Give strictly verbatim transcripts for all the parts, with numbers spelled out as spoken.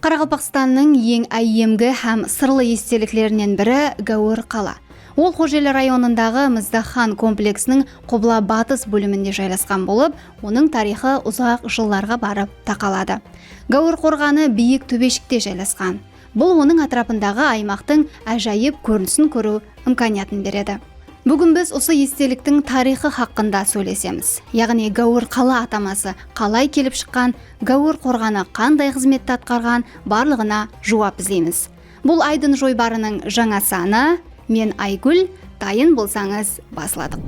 Qaraqalpaqstannıń eń áyyemgi hám sırlı esteliklerinen biri Gáwir qala. Ol Xojeli rayonındaǵı Mizdaxan kompleksiniń qubla-batıs bóliminde jaylasqan bolıp, onıń tariyxı uzaq jıllarǵa barıp taqaladı. Gáwir qorǵanı biyik tóbeshikte jaylasqan. Bul onıń átirapındaǵı aymaqtıń ájayıp kórinisin kóriw imkaniyatın beredi. Búgin biz usı esteliktiń tariyxı haqqında sóylesemiz. Yaǵnıy Gáwir qala ataması qalay kelip shıqqan, Gáwir qorǵanı qanday xızmetti atqarǵan, barlıǵına juwap izleymiz. Bul Aydın joybarınıń jańa sanı. Men Aygúl, dayın bolsańız, basladıq.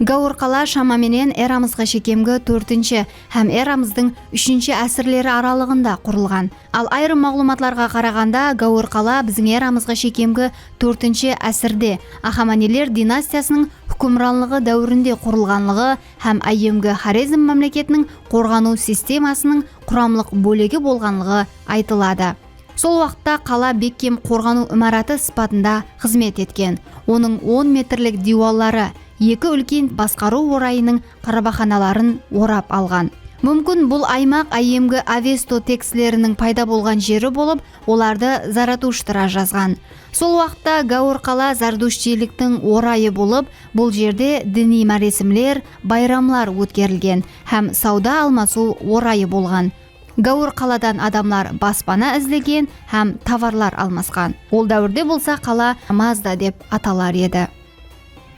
Gáwir qala shama menen eramızǵa shekemgi tórtinshi hám eramızdıń úshinshi ásirleri aralıǵında qurılǵan. Al ayırım maǵlıwmatlarǵa qaraǵanda, Gáwir qala biziń eramızǵa shekemgi tórtinshi ásirde Axamaniler dinastiyasınıń húkimranlıǵı dáwirinde qurılǵanlıǵı hám áyyemgi Xorezm mámleketiniń qorǵanıw sistemasınıń quramlıq bólegi bolǵanlıǵı aytıladı. Sol waqıtta qala bekkem qorǵanıw imaratı sıpatında xızmet etken. Onıń on metrlik diywalları eki úlken basqarıw orayınıń qarabaxanaların orap alǵan. Múmkin, bul aymaq áyyemgi Avesto tekstleriniń payda bolǵan jeri bolıp, olardı Zaratushtr jazǵan. Sol waqıtta Gáwir qala zardushtiyliktiń orayı bolıp, bul jerde diniy máresimler, bayramlar ótkerilgen hám sawda almasıw orayı bolǵan. Gáwir qaladan adamlar baspana izlegen hám tovarlar almasqan. Ol dáwirde bolsa qala Mazda dep atalar edi.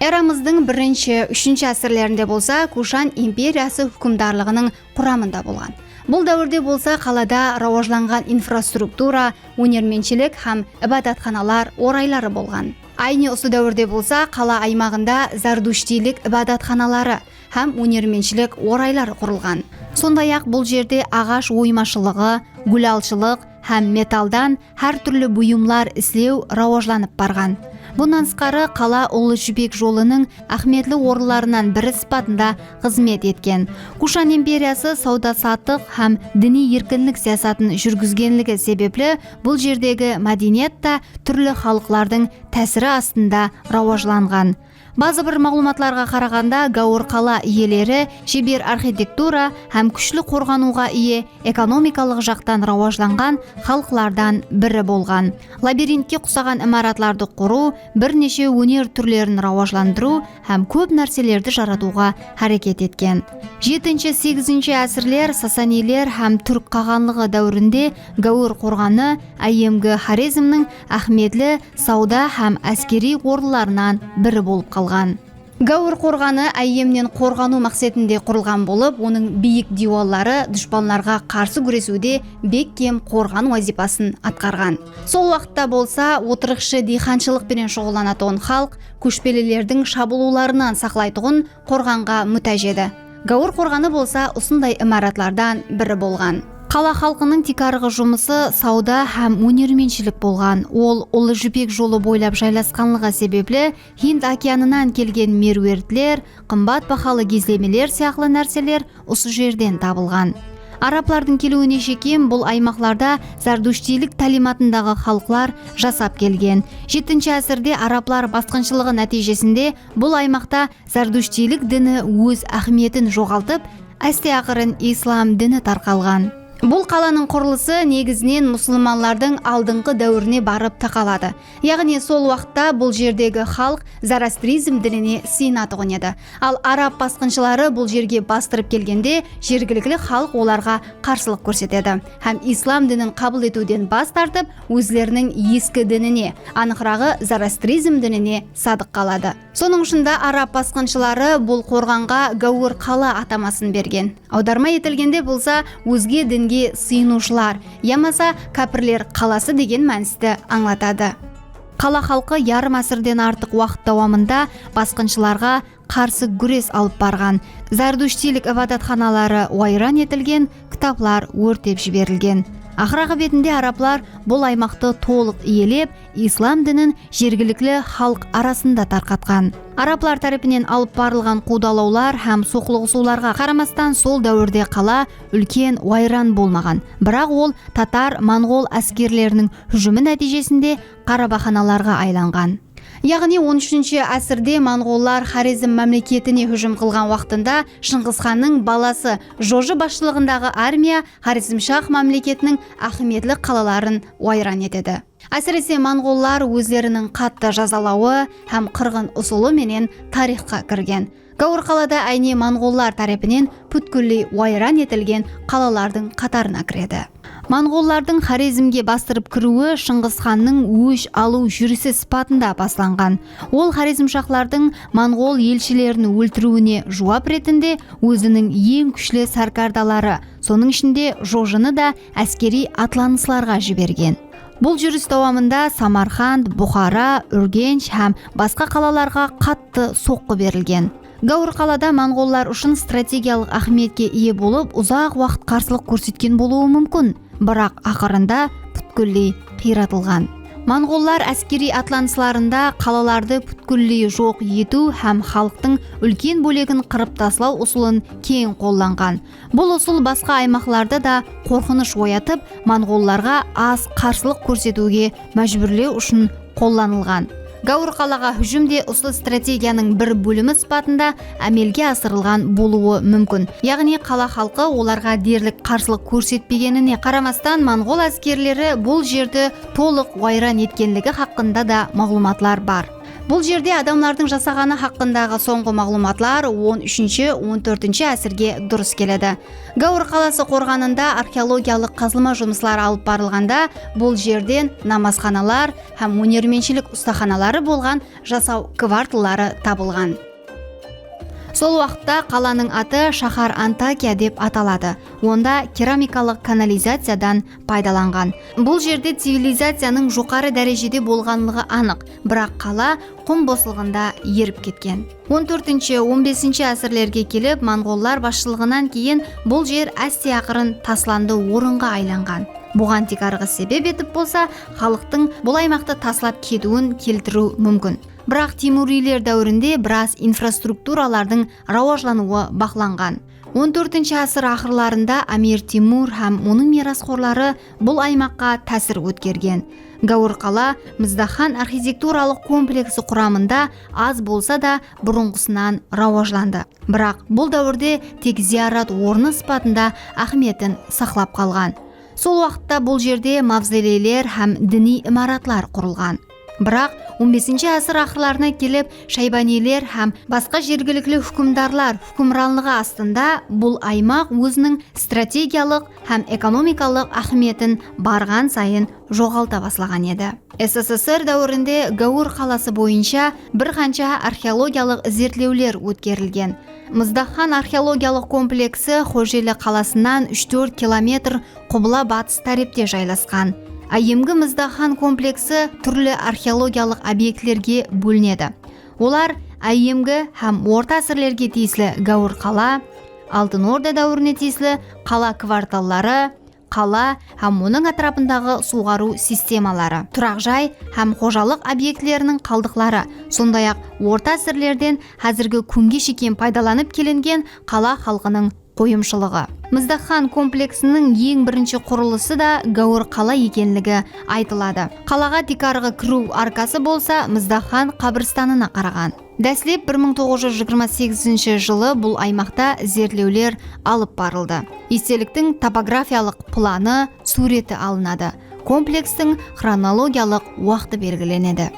Eramızdıń birinshi, úshinshi ásirlerinde bolsa Kushan imperiyası húkimdarlıǵınıń quramında bolǵan. Bul dáwirde bolsa qalada rawajlanǵan infrastruktura, ónermentshilik hám ibadatxanalar orayları bolǵan. Áyne usı dáwirde bolsa qala aymaǵında zardushtiylik ibadatxanaları hám ónermentshilik orayları qurılǵan. Sonday-aq, bul jerde aǵash oymashılıǵı, gúlalshılıq hám metalldan hár túrli buyımlar islew rawajlanıp barǵan. Bunnan tısqarı, qala Ullı jipek jolınıń áhmiyetli orınlarınan biri sıpatında xızmet etken. Kushan imperiyası sawda-sattıq hám diniy erkinlik siyasatın júrgizgenligi sebepli, bul jerdegi mádeniyat ta túrli xalıqlardıń tásiri astında rawajlanǵan. Bazı bir maǵlıwmatlarǵa qaraǵanda, Gáwir qala iyeleri sheber arxitektura hám kúshli qorǵanıwǵa iye, ekonomikalıq jaqtan rawajlanǵan xalıqlardan biri bolǵan. Labirintke uqsaǵan imaratlardı qurıw, bir neshe óner túrlerin rawajlandırıw hám kóp nárselerdi jaratıwǵa háreket etken. Jetinshi, segizinshi ásirler Sasaniyler hám Túrk qaǵanlıǵı dáwirinde Gáwir qorǵanı áyyemgi Xorezmniń áhmiyetli sawda hám áskeriy orınlarınan biri bolıp qalǵan. Gáwir qorǵanı áyyemnen qorǵanıw maqsetinde qurılǵan bolıp, onıń biyik diywalları dushpanlarǵa qarsı gúresiwde bekkem qorǵan wazıypasın atqarǵan. Sol waqıtta bolsa otırıqshı diyqanshılıq penen shuǵıllanatuǵın xalıq kóshpelilerdiń shabılıwlarınan saqlaytuǵın qorǵanǵa mútáj edi. Gáwir qorǵanı bolsa usınday imaratlardan biri bolǵan. Qala xalqınıń tiykarǵı jumısı sawda hám ónermentshilik bolǵan. Ol Ullı jipek jolı boylap jaylasqanlıǵı sebepli, Hind okeanınan kelgen merwertler, qımbat bahalı gezlemeler sıyaqlı nárseler usı jerden tabılǵan. Arablardıń keliwine shekem bul aymaqlarda zardushtiylik táliymatındaǵı xalıqlar jasap kelgen. Jetinshi ásirde arablar basqınshılıǵı nátiyjesinde bul aymaqta zardushtiylik dini óz áhmiyetin joǵaltıp, áste-aqırın islam dini tarqalǵan. Bul qalanıń qurılısı negizinen musılmanlardıń aldınǵı dáwirine barıp taqaladı. Yaǵnıy sol waqıtta bul jerdegi xalıq zoroastrizm dinine sıyınatuǵın edi. Al arab basqınshıları bul jerge bastırıp kelgende, jergilikli xalıq olarǵa qarsılıq kórsetedi hám islam dinin qabıl etiwden bas tartıp, ózleriniń eski dinine, anıqraǵı zoroastrizm dinine sadıq qaladı. Sonıń ushın da arab basqınshıları bul qorǵanǵa Gáwir qala atamasın bergen. Awdarma etilgende bolsa, ózge dinge sıyınıwshılar yamasa kápirler qalası degen mánisti ańlatadı. Qala xalqı yarım ásirden artıq waqıt dawamında basqınshılarǵa qarsı gúres alıp barǵan. Zardushtiylik ibadatxanaları wayran etilgen, kitaplar órtep jiberilgen. Aqır-aqıbetinde arablar bul aymaqtı tolıq iyelep, islam dinin jergilikli xalıq arasında tarqatqan. Arablar tárepinen alıp barılǵan quwdalawlar hám soqlıǵısıwlarǵa qaramastan, sol dáwirde qala úlken wayran bolmaǵan. Biraq ol tatar-monǵol áskerleriniń hújimi nátiyjesinde qarabaxanalarǵa aylanǵan. Yaǵnıy on úshinshi ásirde monǵollar Xorezm mámleketine hújim qılǵan waqtında Shıńǵısxannıń balası Jojı basshılıǵındaǵı armiya Xorezmshax mámleketiniń áhmiyetli qalaların wayran etedi. Ásirese, monǵollar ózleriniń qattı jazalawı hám qırǵın usılı menen tariyxqa kirgen. Gáwir qalada áyne monǵollar tárepinen pútkilley wayran etilgen qalalardıń qatarına kiredi. Monǵollardıń Xorezmge bastırıp kiriwi Shıńǵısxannıń ósh alıw júrisi sıpatında baslanǵan. Ol xorezmshaxlardıń monǵol elshilerin óltiriwine juwap retinde óziniń eń kúshli sárkardaları, sonıń ishinde Jojını da áskeriy atlanıslarǵa jibergen. Bul júris dawamında Samarqand, Buxara, Úrgensh hám basqa qalalarǵa qattı soqqı berilgen. Gáwir qalada monǵollar ushın strategiyalıq áhmiyetke iye bolıp, uzaq waqıt qarsılıq kórsetken bolıwı múmkin, biraq aqırında pútkilley qıyratılǵan. Monǵollar áskeriy atlanıslarında qalalardı pútkilley joq etiw hám xalıqtıń úlken bólegin qırıp taslaw usılın keń qollanǵan. Bul usıl basqa aymaqlarda da qorqınısh oyatıp, monǵollarǵa az qarsılıq kórsetiwge májbúrlew ushın qollanılǵan. Gáwir qalaǵa hújim de usı strategiyanıń bir bólimi sıpatında ámelge asırılǵan bolıwı múmkin. Yaǵnıy qala xalqı olarǵa derlik qarsılıq kórsetpegenine qaramastan, monǵol áskerleri bul jerdi tolıq wayran etkenligi haqqında da maǵlıwmatlar bar. Bul jerde adamlardıń jasaǵanı haqqındaǵı sońǵı maǵlıwmatlar on úshinshi, on tórtinshi ásirge durıs keledi. Gáwir qalası qorǵanında arxeologiyalıq qazılma jumısları alıp barılǵanda, bul jerden namazxanalar hám ónermentshilik ustaxanaları bolǵan jasaw kvartalları tabılǵan. Sol waqıtta qalanıń atı Shahar Antakiya dep ataladı. Onda keramikalıq kanalizaciyadan paydalanǵan. Bul jerde civilizaciyanıń joqarı dárejede bolǵanlıǵı anıq, biraq qala qum boslıǵında erip ketken. On tórtinshi, on besinshi ásirlerge kelip, monǵollar basshılıǵınan keyin bul jer áste-aqırın taslandı orınǵa aylanǵan. Buǵan tiykarǵı sebep etip bolsa, xalıqtıń bul aymaqtı taslap ketiwin keltiriw múmkin. Biraq Temuriyler dáwirinde biraz infrastrukturalardıń rawajlanıwı baqlanǵan. On tórtinshi ásir aqırlarında Amir Temur hám onıń miyrasxorları bul aymaqqa tásir ótkergen. Gáwir qala Mizdaxan arxitekturalıq kompleksi quramında az bolsa da burınǵısınan rawajlandı. Biraq bul dáwirde tek zıyarat ornı sıpatında áhmiyetin saqlap qalǵan. Sol waqıtta bul jerde mavzoleyler hám diniy imaratlar qurılǵan. Biraq on besinshi ásir aqırlarına kelip, shaybaniyler hám basqa jergilikli húkimdarlar húkimranlıǵı astında bul aymaq óziniń strategiyalıq hám ekonomikalıq áhmiyetin barǵan sayın joǵalta baslaǵan edi. S S S R dáwirinde Gáwir qalası boyınsha bir qansha arxeologiyalıq izertlewler ótkerilgen. Mizdaxan arxeologiyalıq kompleksi Xojeli qalasınan úsh-tórt kilometr qubla-batıs tárepte jaylasqan. Áyyemgi Mizdaxan kompleksi túrli arxeologiyalıq obyektlerge bólinedi. Olar áyyemgi hám orta ásirlerge tiyisli Gáwir qala, Altın Orda dáwirine tiyisli qala kvartalları, qala hám onıń átirapındaǵı suwǵarıw sistemaları, turaq jay hám xojalıq obyektleriniń qaldıqları, sonday-aq, orta ásirlerden házirgi kúnge shekem paydalanıp kelingen qala xalqınıń qoyımshılıǵı. Mizdaxan kompleksiniń eń birinshi qurılısı da Gáwir qala ekenligi aytıladı. Qalaǵa tiykarǵı kiriw arkası bolsa Mizdaxan qábiristanına qaraǵan. Dáslep bir mıń toǵız júz jigirma segizinshi jılı bul aymaqta izertlewler alıp barıldı. Esteliktiń topografiyalıq planı, súwreti alınadı. Komplekstiń xronologiyalıq waqtı belgilenedi.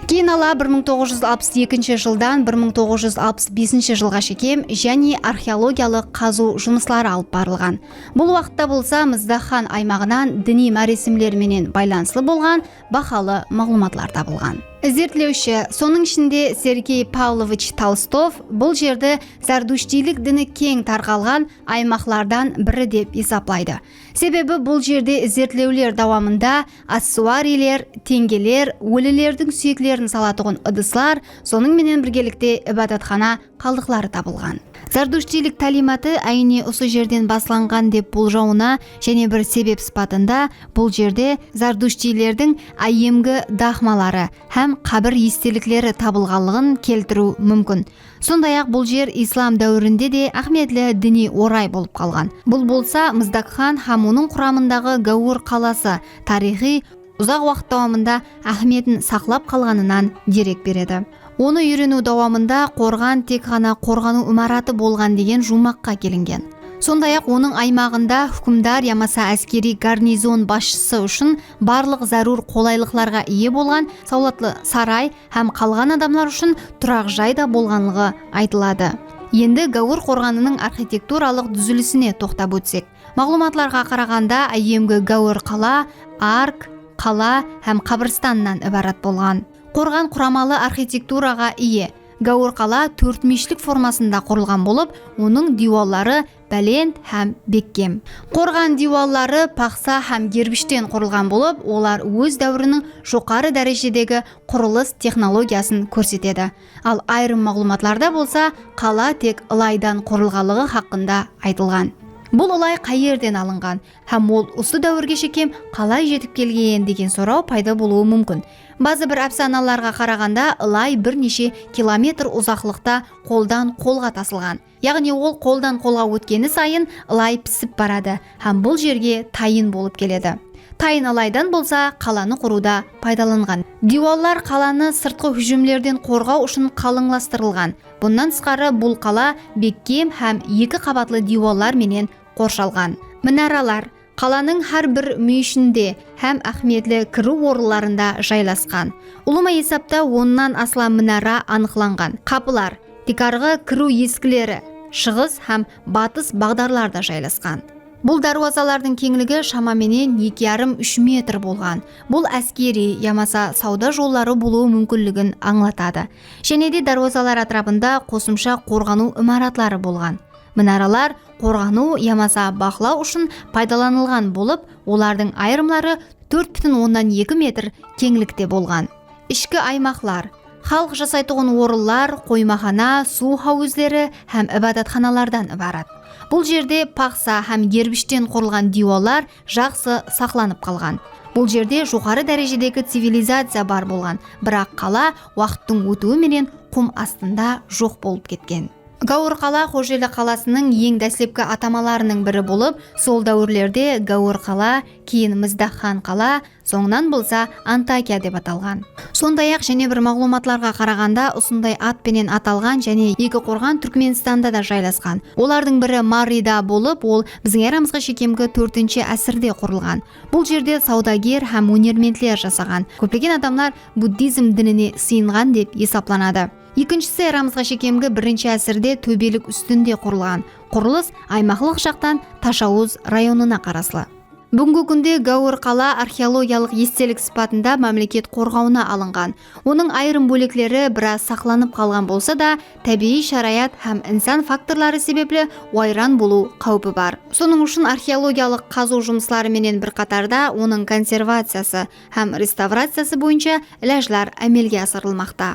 Keyin ala bir mıń toǵız júz alpıs ekinshi jıldan bir mıń toǵız júz alpıs besinshi jılǵa shekem jáne arxeologiyalıq qazıw jumısları alıp barılǵan. Bul waqıtta bolsa Mizdaxan aymaǵınan diniy máresimler menen baylanıslı bolǵan bahalı maǵlıwmatlar tabılǵan. Izertlewshi, sonıń ishinde Sergey Pavlovich Tolstov bul jerdi zardushtiylik dini keń tarqalǵan aymaqlardan biri dep esaplaydı. Sebebi bul jerde izertlewler dawamında ossuariyler, teńgeler, ólilerdiń súyeklerin salatuǵın ıdıslar, sonıń menen birgelikte ibadatxana qaldıqları tabılǵan. Zardushtiylik táliymatı áyne usı jerden baslanǵan dep boljawına jáne bir sebep sıpatında bul jerde zardushtiylerdiń áyyemgi daxmaları hám qábir estelikleri tabılǵanlıǵın keltiriw múmkin. Sonday-aq, bul jer islam dáwirinde de áhmiyetli diniy oray bolıp qalǵan. Bul bolsa Mzdakxan hám onıń quramındaǵı Gáwir qalası tariyxıy uzaq waqıt dawamında áhmiyetin saqlap qalǵanınan derek beredi. Onı úyreniw dawamında qorǵan tek ǵana qorǵanıw imaratı bolǵan degen juwmaqqa kelingen. Sonday-aq, onıń aymaǵında húkimdar yamasa áskeriy garnizon basshısı ushın barlıq zárúr qolaylıqlarǵa iye bolǵan sawlatlı saray hám qalǵan adamlar ushın turaq jay da bolǵanlıǵı aytıladı. Endi Gáwir qorǵanınıń arxitekturalıq dúzilisine toqtap ótsek. Maǵlıwmatlarǵa qaraǵanda, áyyemgi Gáwir qala ark, qala hám qábirstannan ibarat bolǵan. Qorǵan quramalı arxitekturaǵa iye. Gáwir qala tórtmúyeshlik formasında qurılǵan bolıp, onıń diywalları bálent hám bekkem. Qorǵan diywalları paxsa hám gerbishten qurılǵan bolıp, olar óz dáwiriniń joqarı dárejedegi qurılıs texnologiyasın kórsetedi. Al ayırım maǵlıwmatlarda bolsa qala tek ılaydan qurılǵanlıǵı haqqında aytılǵan. Bul ılay qayerden alınǵan hám ol usı dáwirge shekem qalay jetip kelgen degen soraw payda bolıwı múmkin. Bazı bir ápsanalarǵa qaraǵanda, ılay bir neshe kilometr uzaqlıqta qoldan qolǵa tasılǵan. Yaǵnıy ol qoldan qolǵa ótkeni sayın ılay pisip baradı hám bul jerge tayın bolıp keledi. Tayın ılaydan bolsa qalanı qurıwda paydalanǵan. Diywallar qalanı sırtqı hújimlerden qorǵaw ushın qalıńlastırılǵan. Bunnan tısqarı, bul qala bekkem hám eki qabatlı diywallar menen qorshalǵan. Minaralar, qalanıń hár bir múyeshinde hám áhmiyetli kiriw orınlarında jaylasqan. Ulıwma esapta onnan aslam minara anıqlanǵan. Qapılar, tiykarǵı kiriw esikleri, shıǵıs hám batıs baǵdarlarda jaylasqan. Bul dárwazalardıń keńligi shama menen eki yarım, úsh metr bolǵan. Bul áskeriy yamasa sawda jolları bolıwı múmkinligin ańlatadı. Jáne de dárwazalar átirapında qosımsha qorǵanıw imaratları bolǵan. Minaralar qorǵanıw yamasa baqlaw ushın paydalanılǵan bolıp, olardıń ayırımları tórt pútin onnan eki metr keńlikte bolǵan. Ishki aymaqlar, xalıq jasaytuǵın orınlar, qoymaxana, suw háwizleri hám ibadatxanalardan ibarat. Bul jerde paxsa hám gerbishten qurılǵan diywallar jaqsı saqlanıp qalǵan. Bul jerde joqarı dárejedegi civilizaciya bar bolǵan, biraq qala waqıttıń ótiwi menen qum astında joq bolıp ketken. Gáwir qala Xojeli qalasınıń eń dáslepki atamalarınıń biri bolıp, sol dáwirlerde Gáwir qala, keyin Mizdaxxan qala, sońınan bolsa Antakiya dep atalǵan. Sonday-aq, jáne bir maǵlıwmatlarǵa qaraǵanda, usınday at penen atalǵan jáne eki qorǵan Túrkmenstanda da jaylasqan. Olardıń biri Marrida bolıp, ol biziń eramızǵa shekemgi tórtinshi ásirde qurılǵan. Bul jerde sawdager hám ónermentler jasaǵan. Kóplegen adamlar buddizm dinine sıyınǵan dep esaplanadı. Ekinshisi eramızǵa shekemgi birinshi ásirde tóbelik ústinde qurılǵan. Qurılıs aymaqlıq jaqtan Tashawuz rayonına qaraslı. Búgingi kúnde Gáwir qala arxeologiyalıq estelik sıpatında mámleket qorǵawına alınǵan. Onıń ayırım bólekleri biraz saqlanıp qalǵan bolsa da, tábiyiy sharayat hám insan faktorları sebepli wayran bolıw qáwpi bar. Sonıń ushın arxeologiyalıq qazıw jumısları menen bir qatarda onıń konservaciyası hám restavraciyası boyınsha ilajlar ámelge asırılmaqta.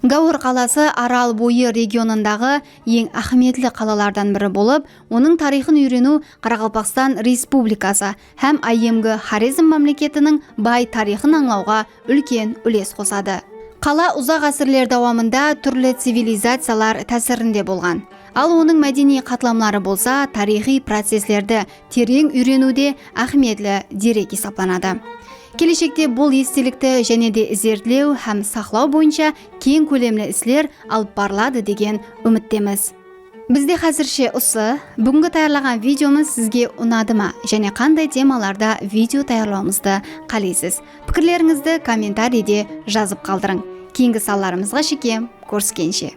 Gáwir qalası Aral boyı regionındaǵı eń áhmiyetli qalalardan biri bolıp, onıń tariyxın úyreniw Qaraqalpaqstan Respublikası hám áyyemgi Xorezm mámleketiniń bay tariyxın ańlawǵa úlken úles qosadı. Qala uzaq ásirler dawamında túrli civilizaciyalar tásirinde bolǵan. Al onıń mádeniy qatlamları bolsa tariyxıy processlerdi tereń úyreniwde áhmiyetli derek esaplanadı. Keleshekte bul estelikti jáne de izertlew hám saqlaw boyınsha keń kólemli isler alıp barıladı degen úmittemiz. Bizde házirshe usı. Búgingi tayarlaǵan videomız sizge unadı ma? Jáne qanday temalarda video tayarlawımızdı qáleysiz? Pikirlerińizdi kommentariyde jazıp qaldırıń. Keyingi sanlarımızǵa shekem kóriskenshe.